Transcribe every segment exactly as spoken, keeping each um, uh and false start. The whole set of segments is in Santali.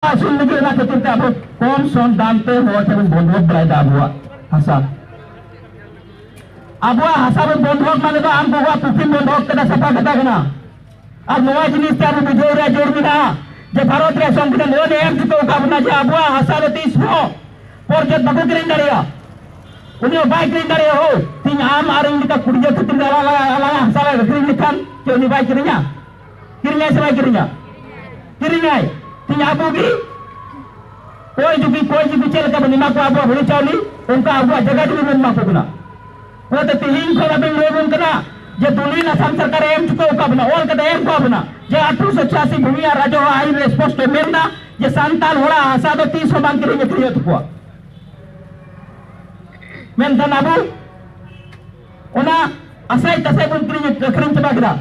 ᱟᱹᱥᱩᱞ ᱞᱟᱹᱜᱤᱫ, ᱚᱱᱟ ᱠᱷᱟᱹᱛᱤᱨ ᱛᱮ ᱟᱵᱚ ᱠᱚᱢ ᱥᱚᱢ ᱫᱟᱢ ᱛᱮ ᱦᱚᱲ ᱴᱷᱮᱱ ᱵᱚᱱ ᱵᱚᱱᱫᱷᱚᱠ ᱵᱟᱲᱟᱭᱮᱫᱟ ᱟᱵᱚᱣᱟᱜ ᱦᱟᱥᱟ᱾ ᱟᱵᱚᱣᱟᱜ ᱦᱟᱥᱟ ᱵᱚᱱ ᱵᱚᱱᱫᱷᱚᱠ ᱢᱟᱱᱮ ᱫᱚ ᱟᱢ ᱜᱚᱜᱚᱣᱟᱜ ᱯᱩᱛᱷᱤᱢ ᱵᱚᱱᱫᱷᱚᱠ ᱠᱮᱫᱟ, ᱥᱟᱯᱷᱟ ᱠᱟᱛᱷᱟ ᱠᱟᱱᱟ᱾ ᱟᱨ ᱱᱚᱣᱟ ᱡᱤᱱᱤᱥ ᱛᱮ ᱟᱵᱚ ᱵᱩᱡᱷᱟᱹᱣ ᱨᱮᱭᱟᱜ ᱡᱟᱹᱨᱩᱲ ᱢᱮᱱᱟᱜᱼᱟ ᱡᱮ ᱵᱷᱟᱨᱚᱛ ᱨᱮᱭᱟᱜ ᱥᱚᱝᱵᱤᱫᱷᱟᱱ ᱱᱚᱣᱟ ᱮᱢ ᱪᱩᱠᱟᱹᱣ ᱟᱠᱟᱫ ᱵᱚᱱᱟ ᱡᱮ ᱟᱵᱚᱣᱟᱜ ᱦᱟᱥᱟ ᱫᱚ ᱛᱤᱥ ᱦᱚᱸ ᱯᱚᱨᱡᱚᱛ ᱵᱟᱠᱚ ᱠᱤᱨᱤᱧ ᱫᱟᱲᱮᱭᱟᱜᱼᱟ᱾ ᱩᱱᱤ ᱦᱚᱸ ᱵᱟᱭ ᱠᱤᱨᱤᱧ ᱫᱟᱲᱮᱭᱟᱜᱼᱟ᱾ ᱦᱳ, ᱛᱮᱦᱮᱧ ᱟᱢ ᱟᱨ ᱤᱧ ᱞᱮᱠᱟ ᱠᱩᱲᱤ ᱜᱤᱫᱽᱨᱟᱹ ᱠᱷᱟᱹᱛᱤᱨ ᱛᱮ ᱟᱞᱟᱝ, ᱟᱞᱟᱝ, ᱟᱞᱟᱝᱟᱜ ᱦᱟᱥᱟ ᱞᱟᱝ ᱟᱹᱠᱷᱨᱤᱧ ᱞᱮᱠᱷᱟᱱ ᱪᱮᱫ ᱩᱱᱤ ᱵᱟᱭ ᱠᱤᱨᱤᱧᱟ? ᱠᱤᱨᱤᱧᱟᱭ ᱥᱮ ᱵᱟᱭ ᱠᱤᱨᱤᱧᱟ? ᱠᱤᱨᱤᱧᱟᱭ᱾ ᱛᱮᱦᱮᱧ ᱟᱵᱚ ᱜᱮ ᱠᱚᱭ ᱡᱩᱜᱤ, ᱠᱚᱭ ᱡᱩᱜᱤ ᱪᱮᱫ ᱞᱮᱠᱟ ᱵᱚᱱ ᱮᱢᱟ ᱠᱚᱣᱟ ᱟᱵᱚᱣᱟᱜ ᱦᱩᱲᱩ ᱪᱟᱣᱞᱮ, ᱚᱱᱠᱟ ᱟᱵᱚᱣᱟᱜ ᱡᱟᱭᱜᱟ ᱡᱩᱢᱤ ᱵᱚᱱ ᱮᱢᱟ ᱠᱚ ᱠᱟᱱᱟ᱾ ᱚᱱᱟᱛᱮ ᱛᱮᱦᱮᱧ ᱠᱷᱚᱱ ᱟᱵᱮᱱ ᱞᱟᱹᱭ ᱟᱵᱚᱱ ᱠᱟᱱᱟ ᱡᱮ ᱫᱚᱞᱤᱞ ᱟᱥᱟᱢ ᱥᱚᱨᱠᱟᱨᱮ ᱮᱢ ᱪᱩᱠᱟᱹᱣ ᱟᱠᱟᱫ ᱵᱚᱱᱟ, ᱚᱞ ᱠᱟᱛᱮ ᱮᱢ ᱠᱟᱣᱟᱫ ᱵᱚᱱᱟ ᱡᱮ ᱟᱴᱷᱨᱚᱥᱚ ᱪᱷᱤᱭᱟᱥᱤ ᱵᱷᱩᱢᱤ ᱟᱨ ᱨᱟᱡᱚ ᱟᱭᱤᱱ ᱨᱮ ᱥᱯᱚᱥᱴᱚ ᱢᱮᱱᱫᱟ ᱡᱮ ᱥᱟᱱᱛᱟᱲ ᱦᱚᱲᱟᱜ ᱦᱟᱥᱟ ᱫᱚ ᱛᱤᱥ ᱦᱚᱸ ᱵᱟᱝ ᱠᱤᱨᱤᱧ ᱟᱹᱠᱷᱨᱤᱧᱚᱜ ᱛᱟᱠᱚᱣᱟ᱾ ᱢᱮᱱᱠᱷᱟᱱ ᱟᱵᱚ ᱚᱱᱟ ᱟᱥᱟᱭ ᱛᱟᱥᱟᱭ ᱵᱚᱱ ᱠᱤᱨᱤᱧ ᱟᱹᱠᱷᱨᱤᱧ ᱪᱟᱵᱟ ᱠᱮᱫᱟ᱾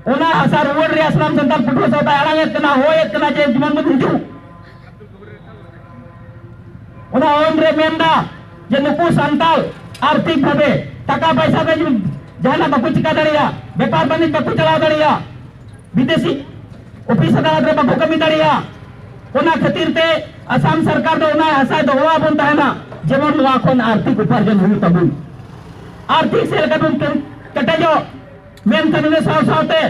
ᱚᱱᱟ ᱦᱟᱥᱟ ᱨᱩᱣᱟᱹᱲ ᱨᱮᱭᱟᱜ ᱥᱟᱱᱟᱢ ᱥᱟᱱᱛᱟᱲ ᱯᱟᱹᱴᱷᱩᱣᱟᱹ ᱥᱟᱶᱛᱟ ᱟᱲᱟᱝ ᱮᱫ ᱠᱟᱱᱟ, ᱦᱚᱭ ᱮᱫ ᱠᱟᱱᱟ ᱡᱮ ᱡᱮᱢᱚᱱ ᱵᱚᱱ ᱦᱤᱡᱩᱜ᱾ ᱚᱱᱟ ᱚᱞ ᱨᱮ ᱢᱮᱱᱫᱟ ᱡᱮ ᱱᱩᱠᱩ ᱥᱟᱱᱛᱟᱲ ᱟᱨᱛᱷᱤᱠ ᱵᱷᱟᱵᱮ ᱴᱟᱠᱟ ᱯᱟᱭᱥᱟ ᱛᱮ ᱡᱟᱦᱟᱱᱟᱜ ᱵᱟᱠᱚ ᱪᱤᱠᱟ ᱫᱟᱲᱮᱭᱟᱜᱼᱟ, ᱵᱮᱯᱟᱨ ᱵᱟᱹᱱᱤᱡ ᱵᱟᱠᱚ ᱪᱟᱞᱟᱣ ᱫᱟᱲᱮᱭᱟᱜᱼᱟ, ᱵᱤᱫᱮᱥᱤ ᱚᱯᱷᱤᱥ ᱟᱫᱟᱞᱚᱛ ᱨᱮ ᱵᱟᱠᱚ ᱠᱟᱹᱢᱤ ᱫᱟᱲᱮᱭᱟᱜᱼᱟ᱾ ᱚᱱᱟ ᱠᱷᱟᱹᱛᱤᱨ ᱛᱮ ᱟᱥᱟᱢ ᱥᱚᱨᱠᱟᱨ ᱫᱚ ᱚᱱᱟ ᱦᱟᱥᱟᱭ ᱫᱚᱦᱚ ᱟᱵᱚᱱ ᱛᱟᱦᱮᱱᱟ, ᱡᱮᱢᱚᱱ ᱱᱚᱣᱟ ᱠᱷᱚᱱ ᱟᱨᱛᱷᱤᱠ ᱩᱯᱟᱨᱡᱚᱱ ᱦᱩᱭᱩᱜ ᱛᱟᱵᱚᱱ, ᱟᱨᱛᱷᱤᱠ ᱥᱮᱫ ᱞᱮᱠᱟ ᱵᱚᱱ ᱠᱮᱴᱮᱡᱚᱜ᱾ ᱢᱮᱱᱠᱷᱟᱱ ᱤᱱᱟᱹ ᱥᱟᱶ ᱥᱟᱶᱛᱮ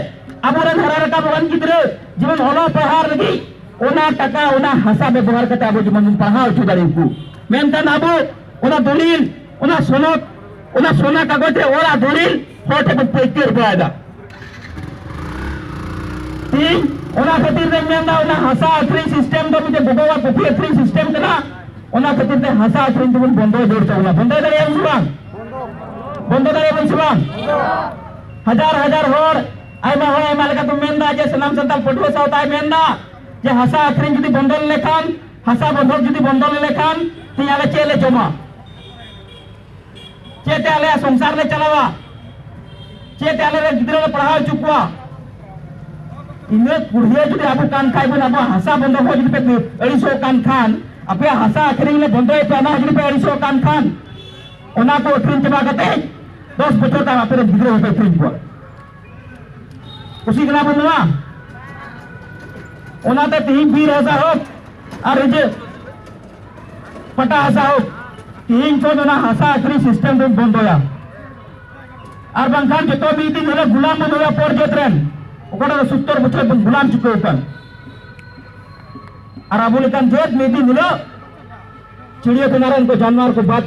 ᱟᱵᱚᱨᱮᱱ ᱦᱟᱨᱟ ᱨᱟᱠᱟᱵ ᱟᱠᱟᱱ ᱜᱤᱫᱽᱨᱟᱹ ᱡᱮᱢᱚᱱ ᱚᱞᱚᱜ ᱯᱟᱲᱦᱟᱣ ᱞᱟᱹᱜᱤᱫ ᱚᱱᱟ ᱴᱟᱠᱟ, ᱚᱱᱟ ᱦᱟᱥᱟ ᱵᱮᱵᱚᱦᱟᱨ ᱠᱟᱛᱮ ᱟᱵᱚ ᱡᱮᱢᱚᱱ ᱵᱚᱱ ᱯᱟᱲᱦᱟᱣ ᱦᱚᱪᱚ ᱫᱟᱲᱮᱭᱟᱠᱚ᱾ ᱢᱮᱱᱠᱷᱟᱱ ᱟᱵᱚ ᱚᱱᱟ ᱫᱚᱞᱤᱞ, ᱚᱱᱟ ᱥᱚᱱᱚᱫ, ᱚᱱᱟ ᱥᱚᱱᱟ ᱠᱟᱜᱚᱡᱽ ᱨᱮ ᱚᱞᱟ ᱫᱚᱞᱤᱞ ᱦᱚᱲ ᱴᱷᱮᱱ ᱵᱚᱱ ᱯᱟᱹᱭᱠᱟᱹᱨ ᱵᱟᱲᱟᱭᱮᱫᱟ᱾ ᱛᱮᱦᱮᱧ ᱚᱱᱟ ᱠᱷᱟᱹᱛᱤᱨ ᱛᱮᱧ ᱢᱮᱱᱫᱟ, ᱚᱱᱟ ᱦᱟᱥᱟ ᱟᱹᱠᱷᱨᱤᱧ ᱥᱤᱥᱴᱮᱢ ᱫᱚ ᱢᱤᱫᱴᱮᱱ ᱜᱚᱜᱚᱣᱟᱜ ᱯᱩᱛᱷᱤ ᱟᱹᱠᱷᱨᱤᱧ ᱥᱤᱥᱴᱮᱢ ᱠᱟᱱᱟ᱾ ᱚᱱᱟ ᱠᱷᱟᱹᱛᱤᱨ ᱛᱮ ᱦᱟᱥᱟ ᱟᱹᱠᱷᱨᱤᱧ ᱫᱚᱵᱚᱱ ᱵᱚᱱᱫᱚ ᱡᱟᱹᱨᱩᱲ ᱛᱟᱵᱚᱱᱟ᱾ ᱵᱚᱱᱫᱚ ᱫᱟᱲᱮᱭᱟᱜᱼᱟ ᱵᱚᱱ ᱥᱮ ᱵᱟᱝ? ᱵᱚᱱᱫᱚ ᱫᱟᱲᱮᱭᱟᱜᱼᱟ ᱵᱚᱱ ᱥᱮ ᱵᱟᱝ? ᱦᱟᱡᱟᱨ ᱦᱟᱡᱟᱨ ᱦᱚᱲ, ᱟᱭᱢᱟ ᱦᱚᱲ ᱟᱭᱢᱟ ᱞᱮᱠᱟ ᱠᱚ ᱢᱮᱱᱫᱟ ᱡᱮ ᱥᱟᱱᱟᱢ ᱥᱟᱱᱛᱟᱲ ᱯᱟᱹᱴᱷᱩᱣᱟᱹ ᱥᱟᱶᱛᱟᱭ ᱢᱮᱱᱫᱟ ᱡᱮ ᱦᱟᱥᱟ ᱟᱹᱠᱷᱨᱤᱧ ᱡᱩᱫᱤ ᱵᱚᱱᱫᱚ ᱞᱮᱱᱠᱷᱟᱱ, ᱦᱟᱥᱟ ᱵᱚᱱᱫᱷᱚᱠ ᱡᱩᱫᱤ ᱵᱚᱱᱫᱚ ᱞᱮᱱᱠᱷᱟᱱ, ᱛᱮᱦᱮᱧ ᱟᱞᱮ ᱪᱮᱫ ᱞᱮ ᱡᱚᱢᱟ? ᱪᱮᱫ ᱛᱮ ᱟᱞᱮᱭᱟᱜ ᱥᱚᱝᱥᱟᱨ ᱞᱮ ᱪᱟᱞᱟᱣᱟ? ᱪᱮᱫ ᱛᱮ ᱟᱞᱮᱨᱮᱱ ᱜᱤᱫᱽᱨᱟᱹ ᱞᱮ ᱯᱟᱲᱦᱟᱣ ᱦᱚᱪᱚ ᱠᱚᱣᱟ? ᱤᱱᱟᱹ ᱠᱩᱲᱦᱤᱭᱟᱹ ᱡᱩᱫᱤ ᱟᱵᱚ ᱠᱟᱱ ᱠᱷᱟᱡ ᱵᱚᱱ, ᱟᱵᱚᱣᱟᱜ ᱦᱟᱥᱟ ᱵᱚᱱᱫᱚ ᱦᱚᱸ ᱡᱩᱫᱤ ᱯᱮ ᱟᱹᱲᱤᱥᱚᱜ ᱠᱟᱱ ᱠᱷᱟᱱ, ᱟᱯᱮᱭᱟᱜ ᱦᱟᱥᱟ ᱟᱹᱠᱷᱨᱤᱧ ᱞᱮ ᱵᱚᱱᱫᱚᱭᱮᱫ ᱯᱮ, ᱚᱱᱟ ᱦᱚᱸ ᱡᱩᱫᱤ ᱯᱮ ᱟᱹᱲᱤᱥᱚᱜ ᱠᱟᱱ ᱠᱷᱟᱱ, ᱚᱱᱟ ᱠᱚ ᱟᱹᱠᱷᱨᱤᱧ ᱪᱟᱵᱟ ᱠᱟᱛᱮ ᱫᱚᱥ ᱵᱚᱪᱷᱚᱨ ᱛᱟᱭᱚᱢ ᱟᱯᱮ ᱨᱮᱱ ᱜᱤᱫᱽᱨᱟᱹ ᱦᱚᱸᱯᱮ ᱟᱹᱠᱷᱨᱤᱧ ᱠᱚᱣᱟ᱾ ᱠᱩᱥᱤ ᱠᱟᱱᱟ ᱵᱚᱱ ᱱᱚᱣᱟ? ᱚᱱᱟᱛᱮ ᱛᱤᱦᱤᱧ ᱵᱤᱨ ᱦᱟᱥᱟ ᱦᱳᱠ ᱟᱨ ᱤᱭᱟᱹ ᱯᱟᱴᱟ ᱦᱟᱥᱟ ᱦᱳᱠ, ᱛᱤᱦᱤᱧ ᱠᱷᱚᱱ ᱚᱱᱟ ᱦᱟᱥᱟ ᱟᱹᱠᱷᱨᱤᱧ ᱥᱤᱥᱴᱮᱢ ᱵᱚᱱ ᱵᱚᱱᱫᱚᱭᱟ᱾ ᱟᱨ ᱵᱟᱝᱠᱷᱟᱱ ᱡᱚᱛᱚ ᱢᱤᱫ ᱫᱤᱱ ᱦᱤᱞᱳᱜ ᱜᱩᱞᱟᱢ ᱵᱚᱱ ᱦᱩᱭᱩᱜᱼᱟ, ᱯᱚᱨ ᱡᱟᱹᱛ ᱨᱮᱱ ᱚᱠᱟᱴᱟᱜ ᱫᱚ ᱥᱚᱛᱛᱚᱨ ᱵᱚᱪᱷᱚᱨ ᱵᱚᱱ ᱜᱩᱞᱟᱢ ᱪᱩᱠᱟᱹᱣ ᱟᱠᱟᱱ᱾ ᱟᱨ ᱟᱵᱚ ᱞᱮᱠᱟᱱ ᱡᱟᱹᱛ ᱢᱤᱫ ᱫᱤᱱ ᱦᱤᱞᱳᱜ ᱪᱤᱲᱤᱭᱟᱹᱠᱷᱟᱱᱟ ᱨᱮᱱ ᱠᱚ ᱡᱟᱱᱣᱟᱨ ᱠᱚ ᱵᱟᱫ